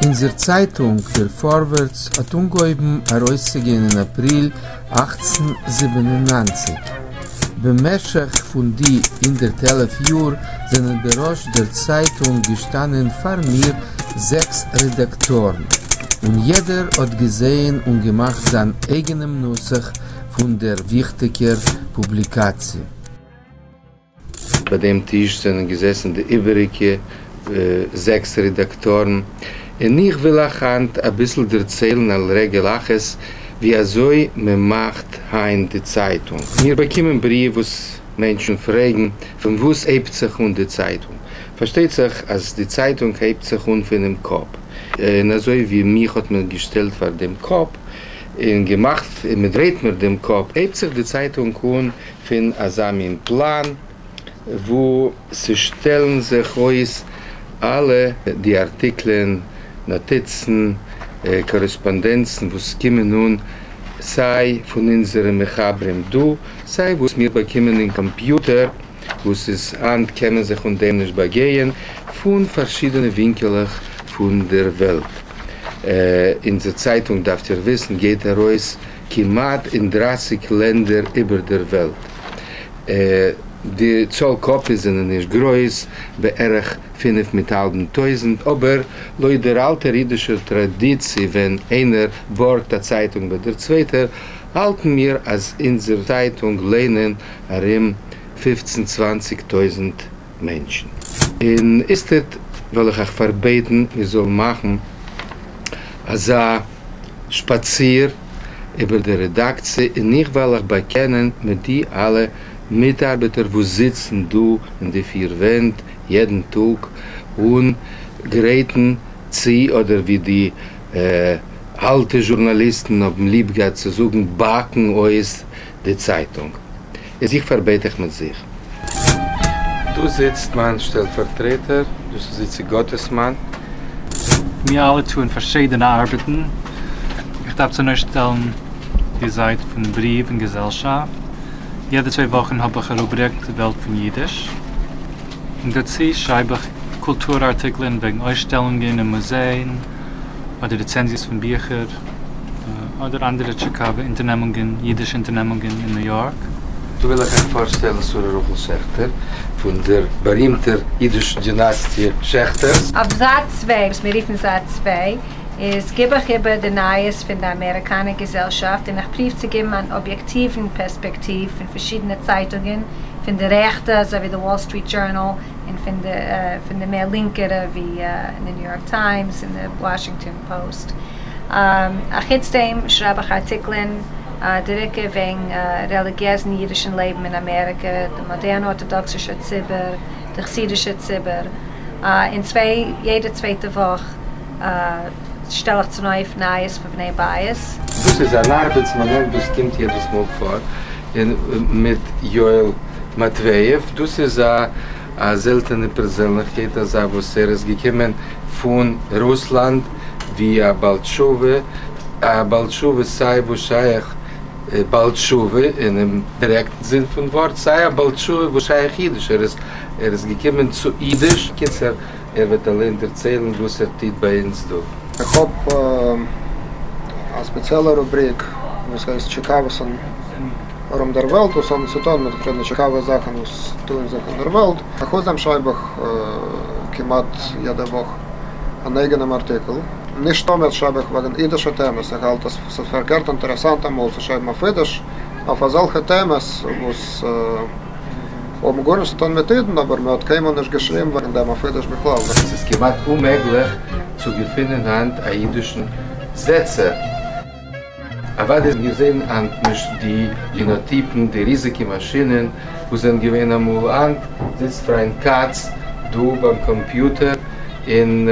אונדזער צײַטונג, דער פֿאָרווערטס, האָט אָנגעהויבן אַרויסצוגיין אין אַפּריל 1897. במשך פֿון די 111 יאָר זענען בראש דער צײַטונג געשטאַנען פֿאַר מיר זעקס רעדאַקטאָרן, און יעדער האָט געזען און געמאַכט זײַן אייגענעם נוסח פֿון דער וויכטיקער פּובליקאַציע. ביי דעם טיש זענען געזעסן די איבעריקע זעקס רעדאקטארן, און איך וויל אייך היינט אביסל דערציילן על רגל אחת ווי אזוי מען מאכט היינט די צייטונג. מיר באקומען בריוו וואס מענטשן פרעגן פון וואס הייבט זיך אן די צייטונג. פארשטייט זיך אז די צייטונג הייבט זיך אן פונעם קאפ, און אזוי ווי מיך האט מען געשטעלט פאר דעם קאפ און געמאכט און מען דרייט מיר דעם קאפ, הייבט זיך די צייטונג אן פון אזא מין פלאן וואו ס'שטעלן זיך אויס אלע די ארטיקלען, נאטיצן, קארעספאנדענצן וואס קומען אן סיי פון אונזערע מחברים דא, סיי וואס מיר באקומען אין קאמפיוטער, וואס איז היינט קען מען זיך אן דעם נישט באגייען, פון פארשידענע ווינקעלעך פון דער וועלט. אונזער צייטונג, דארפט איר וויסן, גייט ארויס כמעט אין דרייסיג לענדער איבער דער וועלט. די צאל קאפיס זענען נישט גרויס, בערך פינף מיט האלבן טויזנט, אבער לויט דער אלטער אידישער טראדיציע ווען איינער בארגט א צייטונג ביי דער צווייטער, האלטן מיר אז אונזער צייטונג ליינען ארום פופצן צוואנציג טויזנט מענטשן. און איצטערט וועל איך אייך פארבעטן מיר זאלן מאכן אזא שפאציר איבער די רעדאקציע און איך וועל אייך באקענען מיט די אלע מיטארבעטער וואס זיצן דא אין די פיר ווענט יעדן טאג און גרייטן צו אדער ווי די אלטע זשורנאליסטן האבן ליב געהאט צו זאגן באקן אויס די צייטונג. איז איך פארבעט אייך מיט זיך. דא זיצט מיין שטעלפארטרעטער, דאס איז איציק גאטעסמאן. מיר אלע טוען פארשידענע ארבעטן. איך דארף צונויפשטעלן די זייט פון בריוו און געזעלשאפט. יעדע צוויי וואכן האב איך א רובריק די וועלט פון אידיש. און דערצו שרייב איך קולטור ארטיקלען וועגן אויסשטעלונגען אין מוזייען, אדער רעצענזיעס פון ביכער. אדער אנדערע טשיקאווע אונטערנעמונגען, אידישע אונטערנעמונגען אין ניו יארק. דא וויל איך אייך פארשטעלן שרה רחל שעכטער, פון דער בארימטער אידישע דינאסטיע שעכטערס. אויף זייט צוויי, וואס מיר רופן זייט צוויי, איז גיב איך איבער די נייעס פון די אמעריקאנער געזעלשאפט און איך פרואוו צו גיבן אן אביעקטיוון פערספעקטיוו פון פארשידענע צייטונגען, פון די רעכטע אזוי ווי די וואל סטריט דזשורנאל און פון די פון די מער לינקערע ווי די ניו יארק טיימס און די וואשינגטאן פאוסט. אחוץ דעם שרייב איך ארטיקלען דער עיקר וועגן רעליגיעזן אידישן לעבן אין אמעריקע, די מאדערנע ארטאדאקסישע ציבור, די חסידישע ציבור, און צוויי יעדע צווייטע וואך שטעל איך צונויף נייעס פון בני בית. דאס איז אן ארבעטס מאמענט וואס קומט יעדעס מאל פאר און מיט יואל מאטוועיעוו, דאס איז א א זעלטענע פערזענליכקייט אזא וואס ער איז געקומען פון רוסלאנד ווי א בעל תשובה, א בעל תשובה סיי וואס שייך בעל תשובה אינעם דירעקטן זין פון ווארט, סיי א בעל תשובה וואס שייך אידיש, ער איז ער איז געקומען צו אידיש, קיצור ער וועט אליין דערציילן וואס ער טוט ביי אונז דא. איך האב א ספעציעלע רובריק וואס הייסט טשיקאוועסן ארום דער וועלט וואס האבן צו טון מיט פארשידענע טשיקאווע זאכן וואס טוען זיך אין דער וועלט. אחוץ דעם שרייב איך כמעט יעדע וואך אן אייגענעם ארטיקל. נישט תמיד שרייב איך וועגן אידישע טעמעס, איך האלט אז ס'איז פארקערט אינטערעסאנט אמאל צו שרייבן אויף אידיש אויף אזעלכע טעמעס וואס האבן גארנישט צו טון מיט אידן אבער מען האט קיינמאל נישט געשריבן וועגן דעם אויף אידיש בכלל. ס'איז כמעט אוממעגליך צו געפינען היינט א אידישן זעצער. אוודאי מיר זעען היינט נישט די לינאטיפן, די ריזיגע מאשינען וואס זענען געווען אמאל. היינט זיצט פריינד כץ דא ביים קאמפיוטער און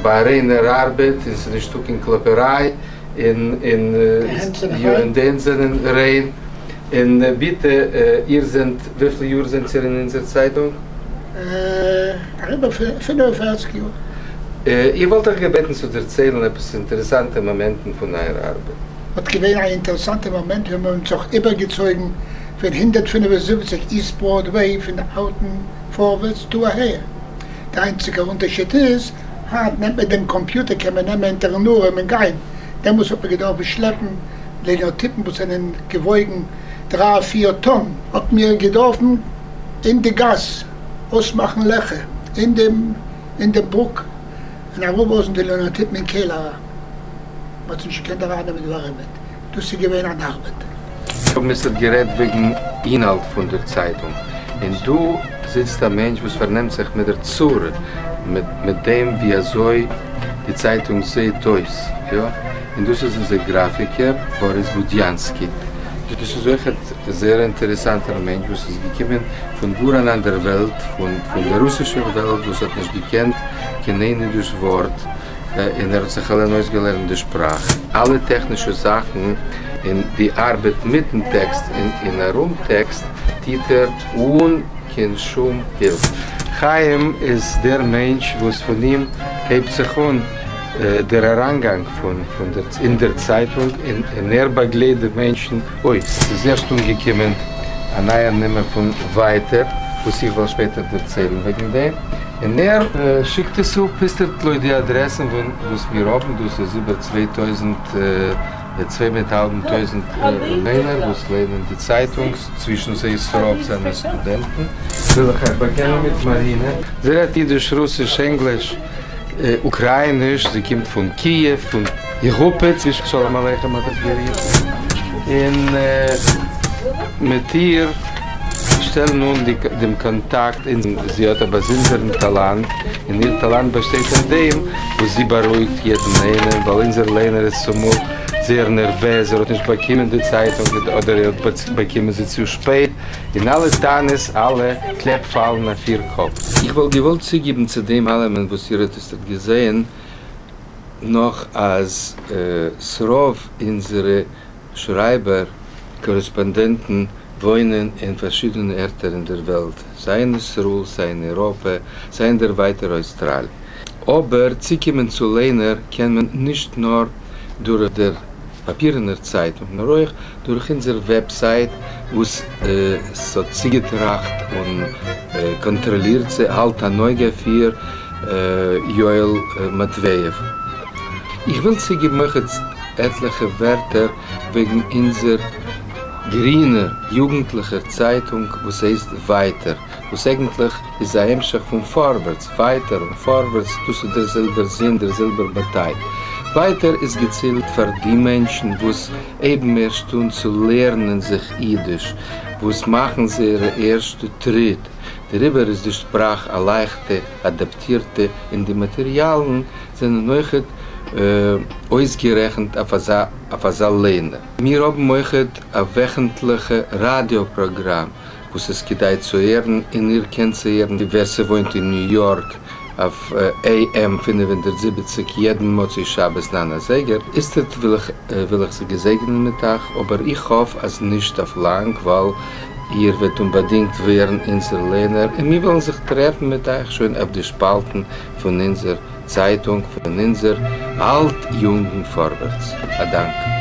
ביי א ריינער ארבעט און ס'איז נישטא קיין קלאפעריי און און די הענט זענען ריין. און ביטע איר זענט וויפיל יאר זענט איר אין אונזער צייטונג? אריבער 45 יאר. איך וואלט אייך געבעטן צו דערציילן עפעס אינטערעסאנטע מאמענטן פון אייער ארבעט. האט געווען א אינטערעסאנטע מאמענט ווען מיר האבן זיך איבערגעצויגן פון 175 איסט בראדוועי פון אלטן פארווערטס דא אהער. די איינציגע אונטערשיד איז היינט נעמט מען דעם קאמפיוטער קען מען נעמען אונטערן ארעם און גיין, דעמאלטס האט מען געדארפט שלעפן לענאטיפן וואס זענען געוואויגן דריי פיר טאן, האט מיר געדארפן אין די גאס אויסמאכן לעכער אין דעם אין דעם ברוק און אראפלאזן די לענאטיפן אין קעלער אריין, מען האט נישט געקענט ארייננעמען די ווארימעט, דאס איז געווען אן ארבעט. האבן איצטערט גערעדט וועגן אינהאלט פון דער צייטונג, און דא זיצט א מענטש וואס פארנעמט זיך מיט דער צורה, מיט דעם ווי אזוי די צייטונג זעט אויס, יא, און דאס איז אונזער גראפיקער באריס בודיאנסקי. דאס איז אויך א זייער אינטערעסאנטער מענטש וואס איז געקומען פון גאר אן אנדער וועלט, פון דער רוסישער וועלט, וואס האט נישט געקענט קיין איין אידיש ווארט, און ער האט זיך אליין אויסגעלערנט די שפראך. אלע טעכנישע זאכן און די ארבעט מיטן טעקסט און ארום טעקסט טוט ער אן קיין שום הילף. חיים איז דער מענטש וואס פון אים הייבט זיך אן דער אריינגאנג פון אין דער צייטונג און ער באגלייט די מענטשן. אוי, ס'איז ערשט אנגעקומען א נייער נומער פון ווייטער וואס איך וועל שפעטער דערציילן וועגן דעם. און ער שיקט עס אפ היסטערט לויט די אדרעסן וואס מיר האבן, דאס איז איבער 2000, צוויי מיט האלבן טויזנט ליינער וואס ליינען די צייטונג, צווישן זיי ס'רוב זענען סטודענטן. וויל איך אייך באקענען מיט מארינע. זי רעדט אידיש, רוסיש, ענגליש, אוקראיניש, זי קומט פון קיעוו, פון יעהופּעץ, ווי שלום עליכם האט עס גערופן, און מיט איר שטעלן אן דעם קאנטאקט, און זי האט א באזונדערן טאלאנט, און איר טאלאנט באשטייט אין דעם וואס זי בארואיגט יעדן איינעם, ווייל אונזער ליינער איז צומאל זייער נערוועז, ער האט נישט באקומען די צייטונג, אדער ער האט באקומען זי צו שפעט, און אלע טענות, אלע קלעפ פאלן אויף איר קאפ. איך וואלט געוואלט צוגעבן צו דעם אלעמען וואס איר האט איצטערט געזען, נאך אז ס'רוב אונזערע שרייבער, קארעספאנדענטן וואוינען אין פארשידענע ערטער אין דער וועלט, סיי אין ישראל, סיי אין אייראפע, סיי אין דער ווייטער אויסטראליע. אבער צוקומען צו ליינער קען מען נישט נאר דורך דער פאפירענער צייטונג, נאר אויך דורך אונזער וועבסייט וואס ס'האט צוגעטראכט און קאנטראלירט זי, האלט אן אויג אויף איר יואל מאטוועיעוו. איך וויל צוגעבן אויך עטליכע ווערטער וועגן אונזער גרינער יוגנטליכער צייטונג וואס הייסט ווייטער, וואס אייגנטליך איז א המשך פון פארווערטס, ווייטער און פארווערטס, דאס איז דער זעלבער זין, דער זעלבער באטייט. ווייטער איז געצילט פאר די מענטשן וואס הייבן ערשט אן צו לערנען זיך אידיש, וואס מאכן זייערע ערשטע טריט, דעריבער איז די שפראך א לייכטע, אדאפטירטע, און די מאטעריאלן זענען אויכעט אויסגערעכנט אויף אזא ליינער. מיר האבן אויכעט א וועכנטליכע ראדיא פראגראם וואס איז כדאי צו הערן, און איר קענט זי הערן ווער ס'וואוינט אין ניו יארק אויף AM 570 יעדן מוצאי שבת 9 אזייגער. איצטערט וויל איך זיך געזעגענען מיט אייך, אבער איך האף אז נישט אויף לאנג, ווייל איר וועט אומבאדינגט ווערן אונזער ליינער, און מיר וועלן זיך טרעפן מיט אייך שוין אויף די שפאלטן פון אונזער צייטונג, פון אונזער אלט-יונגן פארווערטס. א דאנק.